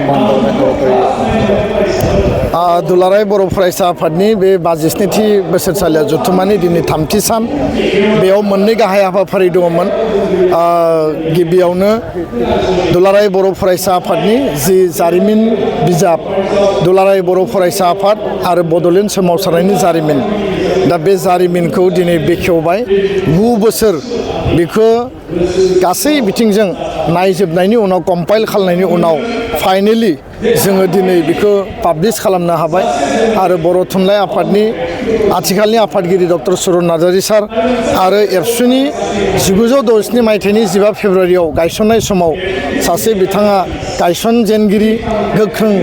मान बावनाय हाबाफारि दुलाराय बर' फरायसा आफादनि बे 52थि बोसोरसालिया जथुम्मानि दिनै 3थि सान बेयाव मोननै गाहाय हाबाफारि दङमोन। गिबियावनो दुलाराय बर' फरायसा आफादनि जि जारिमिन बिजाब दुलाराय बर' फरायसा आफाद आरो बड'लेण्ड सोमावसारनायनि जारिमिन, दा बे जारिमिनखौ दिनै बेखेवबाय 9 बोसोर बेखौ गासै बिथिंजों नायजोबनायनि उनाव कम्पाइल खालामनायनि उनाव फाइनेलि जोङो दिनै बेखौ पाब्लिश खालामनो हाबाय। आरो बर' थुनलाइ आफादनि आथिखालनि आफादगिरि डक्टर सुरन नार्जारी सार आरो एबसुनि 1967 मायथाइनि 15 फेब्रुवारियाव गायसननाय समाव सासे बिथाङा गायसनजेनगिरि गोख्रों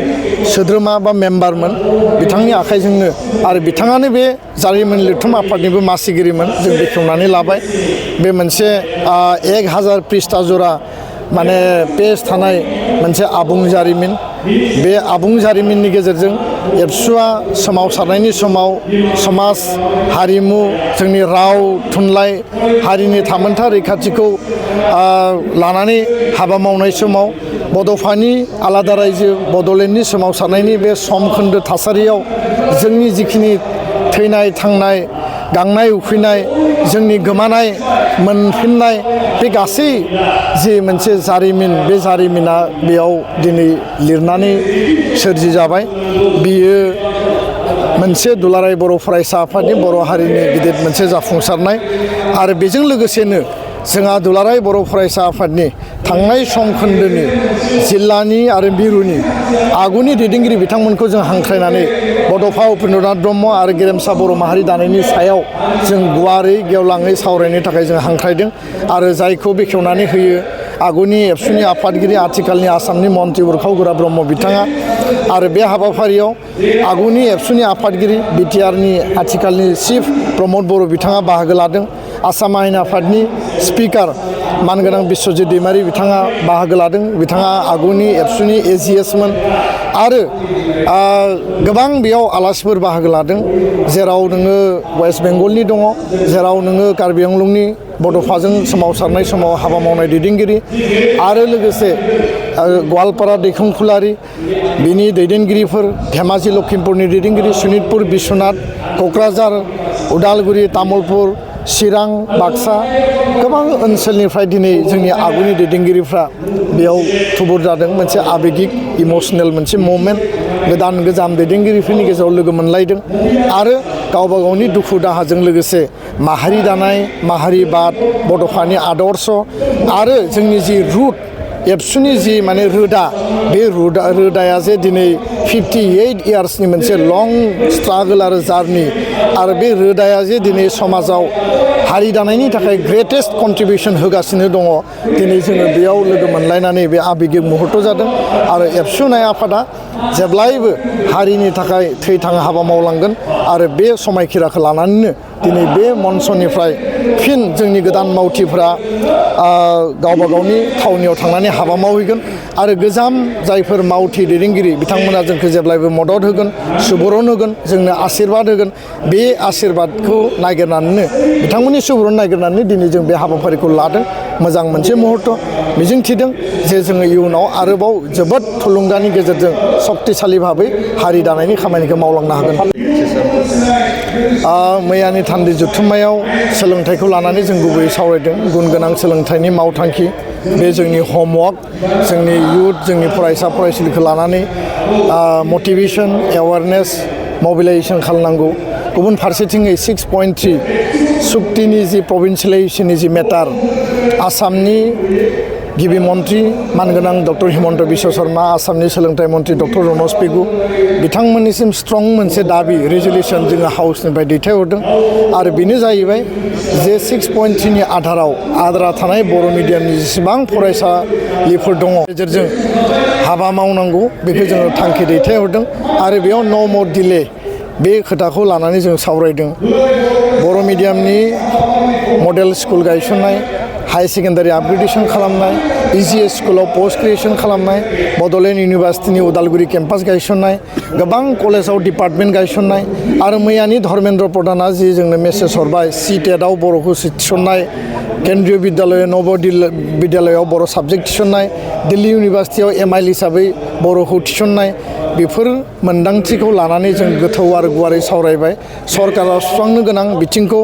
सोद्रोमा बा मेम्बारमोन, बिथांनि आखाइजोंनो आरो बिथाङानो बे जारिमिन लिरथुम आफादनिबो मासिगिरिमोन। जों बेखेवनानै लाबाय। बे मोनसे 1000 पृष्ठा जरा माने पेज थानाय मोनसे आबुं जारिमिन। बे आबुं जारिमिननि गेजेरजों एबसुआ सोमावसारनायनि समाव समाज हारिमु जोंनि राव थुनलाइ हारिनि थामोनथा रैखाथिखौ लानानै हाबा मावनाय समाव बड'फानि आलादा रायजो बड'लेण्डनि सोमावसारनायनि बे समखोन्दो थासारियाव जोंनि जिखिनि थैनाय थांनाय गांनाय उखैनाय जोंनि गोमानाय मोनफिननाय बे गासै जि मोनसे जारिमिन, बे जारिमिना बेयाव दिनै लिरनानै सोरजि जाबाय। बियो मोनसे दुलाराय बर' फरायसा आफादनि बर' हारिनि गिदिर मोनसे जाफुंसारनाय। आरो बेजों लोगोसेनो जोंहा दुलाराय बर' फरायसा आफादनि थांनाय समखोन्दोनि जिल्लानि आरो मिरुनि आगुनि दैदेनगिरि बिथांमोनखौ जों हांख्रायनानै बड'फा उपेन्द्रनाथ ब्रह्म आरो गेरेमसा बर' माहारि दानायनि सायाव जों गुवारै गेवलाङै सावरायनो थाखाय जों हांख्रायदों। आरो जायखौ बेखेवनानै होयो आगुनि एबसुनि आफादगिरि आथिखालनि आसामनि मन्त्रि उरखाव ब्रह्म बिथाङा। आरो बे हाबाफारियाव आगुनि एबसुनि आफादगिरि बिटिआरनि आथिखालनि चिफ प्रमद बर' बिथाङा बाहागो लादों। आसाम आयेन आफादनि स्पिकार मानगोनां बिश्वजित दैमारि बिथाङा बाहागो लादों। बिथाङा आगुनि एबसुनि एजिएसमोन। आरो गोबां बेयाव आलासिफोर बाहागो लादों, जेराव नोङो वेस्ट बेंगलनि दङ, जेराव नोङो कार्बि आंलंनि बड'फाजों सोमावसारनाय समाव हाबा मावनाय दैदेनगिरि, आरो लोगोसे गवालपारा दैखंखुलारि बिनि दैदेनगिरिफोर, धेमाजि लखिमपुरनि दैदेनगिरि, सनितपुर बिश्वनाथ, क'क्राझार उदालगुरि तामुलपुर चिरां बाक्सा गोबां ओनसोलनिफ्राय दिनै जोंनि आगुनि दैदेनगिरिफ्रा बेयाव थुबुर जादों। मोनसे आबेगिक इमसनेल मोनसे ममेन्ट, गोदान गोजाम दैदेनगिरिफोरनि गेजेराव लोगो मोनलायदों आरो गावबा गावनि दुखु दाहाजों लोगोसे माहारि दानाय माहारिबाद बड'फानि आदर्श आरो जोंनि जि रुट एबसुनि जि माने रोदा, बे रोदाया जे दिनै 58 इयार्सनि मोनसे लं स्ट्रागल आरो जार्नि, आरो बे रोदाया जे दिनै समाजाव हारि दानायनि थाखाय ग्रेटेस्ट कन्ट्रिबिउसन होगासिनो दङ। दिनै जोङो बेयाव लोगो मोनलायनानै बे आबेगिक मुहुर्त जादों। आरो एबसुनाय आफादा जेब्लायबो हारिनि थाखाय थै-थां हाबा मावलांगोन। आरो बे समायखिराखौ लानानैनो दिनै बे मन्चनिफ्राय फिन जोंनि गोदान मावथिफ्रा गावबा गावनि थावनियाव थांनानै हाबा मावहैगोन। आरो गोजाम जायफोर मावथि दैदेनगिरि बिथांमोना जोंखौ जेब्लायबो मदद होगोन, सुबुरुन होगोन, जोंनो आशीर्बाद होगोन। बे आशीर्बादखौ नागिरनानैनो बिथांमोननि सुबुरुन नागिरनानै दिनै जों बे हाबाफारिखौ लादों। मोजां मोनसे मुहुर्त मिजिंथिदों जे जोङो इयुनाव आरोबाव जोबोद थुलुंगानि गेजेरजों सक्तिशालि भाबै हारि दानायनि खामानिखौ मावलांनो हागोन। मैयानि थान्दै जथुम्मायाव सोलोंथाइखौ लानानै जों गुबैयै सावरायदों। गुन गोनां सोलोंथाइनि मावथांखि, बे जोंनि होमवर्क, जोंनि इयुथ जोंनि फरायसा फरायसुलिखौ लानानै मटिभेसन एवारनेस मबिलाइजेसन खालामनांगौ। गुबुन फारसेथिङै 6.3 सुक्तिनि जि प्रभिन्सियेलाइजेसननि जि मेटार, आसामनि गिबि मन्त्रि मानगोनां डक्टर हिमन्त बिश्व शर्मा, आसामनि सोलोंथाइ मन्त्रि डक्टर रनज पेगु बिथांमोननिसिम स्ट्रं मोनसे दाबि रेजुलेसन जोङो हाउसनिफ्राय दैथायहरदों। आरो बेनो जाहैबाय जे 6.3नि आधाराव आद्रा थानाय बर' मिडियामनि जेसेबां फरायसालिफोर दङ गेजेरजों हाबा मावनांगौ, बेखौ जोङो थांखि दैथायहरदों। आरो बेयाव नो मर डिले बे खोथाखौ लानानै जों सावरायदों। बर' मिडियामनि मडेल स्कुल गायसननाय, हाई सेकेन्डारि आपग्रेडेसन खालामनाय EGS स्कुलाव पस्ट क्रिएसन खालामनाय बड'लेण्ड इउनिभार्सिटिनि उदालगुरि केम्पास गायसननाय गोबां कलेजाव डिपार्टमेन्ट गायसननाय आरो मैयानि धर्मेन्द्र प्रधाना जि जोंनो मेसेज हरबाय CTET-आव बर'खौ थिसननाय केन्द्रीय विद्यालय विद्यालयाव बर' साबजेक्ट थिसननाय दिल्ली इउनिभार्सिटियाव MIL हिसाबै बर'खौ थिसननाय बेफोर मोन्दांथिखौ लानानै जों गोथौ आरो गुवारै सावरायबाय सरकारा सुस्रांनो गोनां बिथिंखौ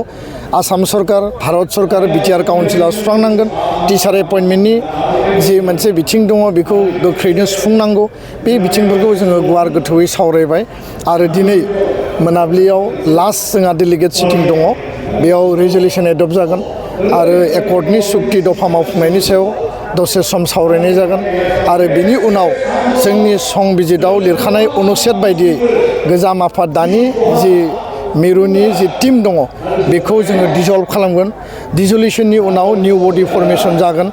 आसाम सरकार भारत सरकार बिटिआर काउन्सिला सुस्रांनांगोन टिचार एपइन्टमेन्टनि जि मोनसे बिथिं दङ बेखौ गोख्रैनो सुफुंनांगौ बे बिथिंफोरखौ जोङो गुवार गोथौयै सावरायबाय आरो दिनै मोनाबिलियाव लास्ट जोंहा डेलिगेट सिटिं दङ बेयाव रेजलिउसन एडप्ट जागोन आरो एकर्डनि सुक्ति दफा मावफुंनायनि सायाव दसे सम सावरायनाय जागोन आरो बिनि उनाव जोंनि संबिजिताव लिरखानाय अनुच्छेद बायदियै गोजाम आफाद दानि जि मिरुनि जि टीम दङ बेखौ जोङो डिजल्भ खालामगोन डिजलिउसननि उनाव निउ बडि फर्मेसन जागोन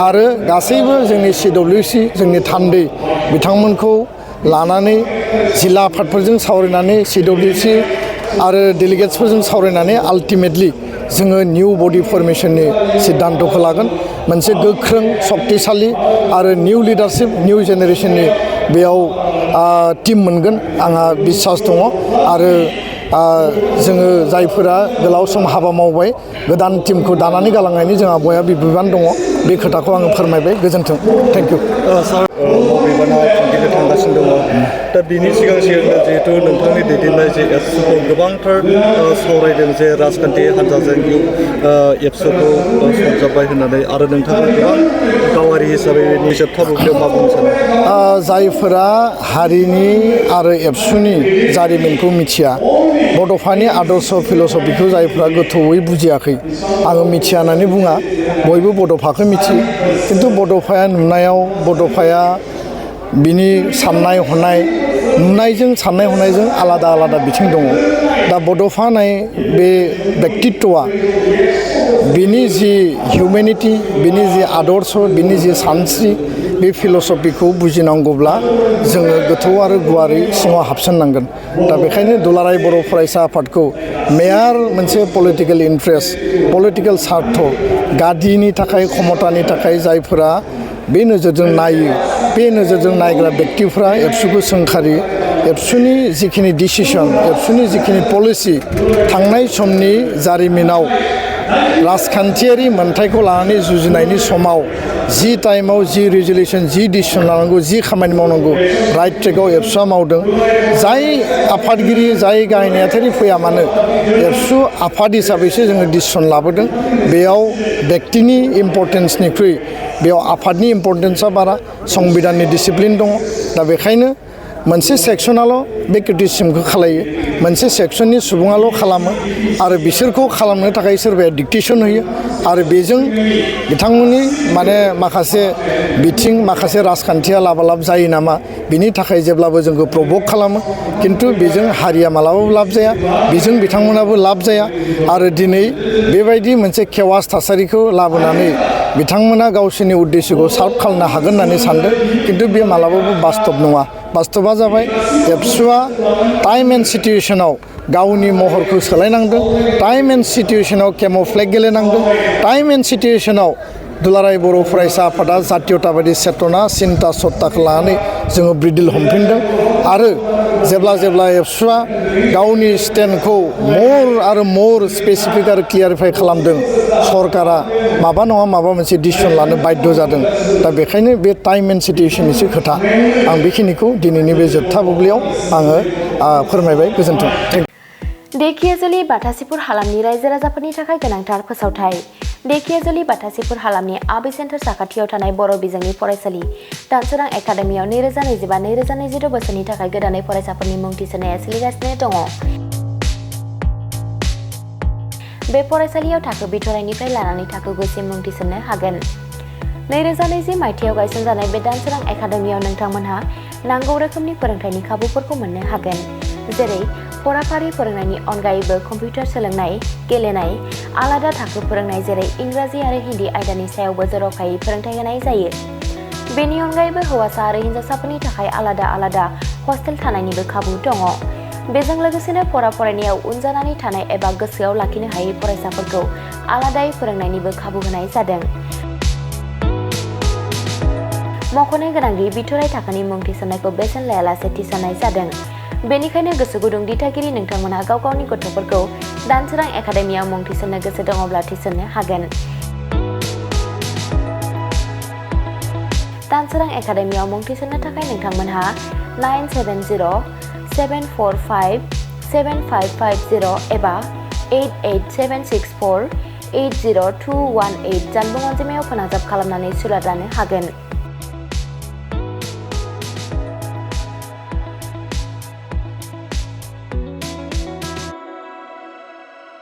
आरो गासैबो जोंनि CWC जोंनि थान्दै बिथांमोनखौ लानानै जिल्ला आफादफोरजों सावरायनानै CWC आरो डेलिगेट्सफोरजों सावरायनानै आल्टिमेटलि जोङो निउ बडि फर्मेसननि सिद्धान्तखौ लागोन मोनसे गोख्रों शक्तिशाली आरो निउ लिडारशिप निउ जेनेरेसननि बेयाव टीम मोनगोन आंहा बिश्वास दङ आरो जोङो जायफोरा गोलाव सम हाबा मावबाय गोदान टीमखौ दानानै गालांनायनि जोंहा बयहाबो बिबान दङ बे खोथाखौ आङो फोरमायबाय गोजोन्थों थेंक इउ सार बिबाना खुंथिनो थांगासिनो दङ दा बिनि सिगां जिहेतु नोंथांनि दैदेननाय जे एबसुखौ गोबांथार सावरायदों जे राजखान्थि हान्जाजों एबसुखौ सरजाबबाय होननानै आरो नोंथाङा गोबां गावारि हिसाबै जोबथा बुब्लियाव मा बुंनो सानो जायफोरा हारिनि आरो एबसुनि जारिमिनखौ मिथिया बड'फानि आदर्श फिल'सफिखौ जायफ्रा गोथौयै बुजियाखै आङो मिथिया होननानै बुङा बयबो बड'फाखौ मिथियो खिन्थु बड'फाया नुनायाव बड'फाया बिनि साननाय हनाय नुनायजों साननाय हनायजों आलादा आलादा बिथिं दङ दा बड'फा होननाय बे व्यक्तित्वआ बिनि जि हिउमेनिटि बिनि जि आदर्श बिनि जि सानस्रि बे फिल'सफिखौ बुजिनांगौब्ला जोङो गोथौ आरो गुवारै सिङाव हाबसननांगोन दा बेखायनो दुलाराय बर' फरायसा आफादखौ मेयार मोनसे पलिटिकेल इन्ट्रेस्ट पलिटिकेल सार्थ गादिनि थाखाय क्षमतानि थाखाय जायफोरा बे नोजोरजों नायो बे नोजोरजों नायग्रा व्यक्तिफ्रा एबसुखौ सोंखारि एबसुनि जिखिनि डिसिसन एबसुनि जिखिनि पलिसि थांनाय समनि जारिमिनाव राजखान्थियारि मोन्थायखौ लानानै जुजिनायनि समाव जि टाइमाव जि रेजलिउसन जि डिसिसन लानांगौ जि खामानि मावनांगौ राइट ट्रेकआव एबसुआ मावदों जाय आफादगिरि जाय गाहाय नेहाथारि फैया मानो एबसु आफाद हिसाबैसो जोङो डिसिसन लाबोदों बेयाव व्यक्तिनि इम्पर्टेन्सनिख्रुइ बेयाव आफादनि इम्पर्टेन्सआ बारा संबिधाननि डिसिप्लिन दङ दा बेखायनो मोनसे सेक्सनाल' बे क्रिटिसिजमखौ खालायो मोनसे सेक्सननि सुबुङाल' खालामो आरो बिसोरखौ खालामनो थाखाय सोरबाया डिक्टेसन होयो आरो बेजों बिथांमोननि माने माखासे बिथिं माखासे राजखान्थिया लाबालाब जायो नामा बिनि थाखाय जेब्लाबो जोंखौ प्रभक खालामो खिन्थु बेजों हारिया मालाबाबो लाब जाया बेजों बिथांमोनाबो लाब जाया आरो दिनै बेबायदि मोनसे केवास थासारिखौ लाबोनानै बिथांमोना गावसोरनि उद्देश्यखौ साल्भ खालामनो हागोन होननानै सानदों खिन्थु बे मालाबाबो बास्तब नङा बास्तबा जाबाय एबसुआ टाइम एन्ड सिटुएसनाव गावनि महरखौ सोलायनांदों टाइम एन्ड सिटुएसनाव केम'फ्लेग गेलेनांदों टाइम एन्ड सिटुएसनाव दुलाराय बर' फरायसा आफादा जातीयताबादि चेतना सिन्ता सत्ताखौ लानानै जोङो ब्रिडिल हमफिनदों आरो जेब्ला एबसुआ गावनि स्टेन्डखौ मर आरो मर स्पेसिफिक आरो क्लियारिफाइ खालामदों सरकारा माबा नङा माबा मोनसे डिसिसन लानो बाध्य जादों दा बेखायनो बे टाइम एन्ड सिटुएसननिसो खोथा आं बेखिनिखौ दिनैनि बे जोबथा बुब्लियाव आङो फोरमायबाय गोजोन्थों देखियाजुलि बाथासिपुर हालामनि रायजो राजाफोरनि थाखाय गोनांथार फोसावथाय देखियाजुलि बाथासिपुर हालामनि आबि सेन्टार साखाथियाव थानाय बर' बिजोंनि फरायसालि दानसोरां एकाडेमियाव 2025-2026 बोसोरनि थाखाय गोदानै फरायसाफोरनि मुं थिसननाया सोलिगासिनो दङ। बे फरायसालियाव थाखो बिथराइनिफ्राय लानानै थाखो गुसिम मुं थिसननो हागोन। 2020 मायथाइयाव गायसनजानाय बे दानसोरां एकाडेमियाव नोंथांमोनहा नांगौ रोखोमनि फोरोंथायनि खाबुफोरखौ मोननो हागोन, जेरै फराफारि फोरोंनायनि अनगायैबो कम्पिउटार सोलोंनाय, गेलेनाय, आलादा थाखो फोरोंनाय जेरै इंराजि आरो हिन्दी आयदानि सायावबो जर'खायै फोरोंथाय होनाय जायो। बेनि अनगायैबो हौवासा आरो हिन्जावसाफोरनि थाखाय आलादा हस्टेल थानायनिबो खाबु दङ। बेजों लोगोसेनो फरायनायाव उन जानानै थानाय एबा गोसोआव लाखिनो हायै फरायसाफोरखौ आलादायै फोरोंनायनिबो खाबु होनाय जादों। मख'नो गोनांदि बिथराइ थाखोनि मुं थिसननायखौ बेसेन लायालासे थिसननाय जादों। बेनिखायनो गोसो गुदुं दिथागिरि नोंथांमोनहा गाव गावनि गथ'फोरखौ दानसोरां एकाडेमियाव मुं थिसननो गोसो दङब्ला थिसननो हागोन। दानसोरां एकाडेमियाव मुं थिसननो थाखाय नोंथांमोनहा 9704575550 एबा 88764802118 जानबुं अनजिमायाव फोनांजाब खालामनानै सुलाद लानो हागोन।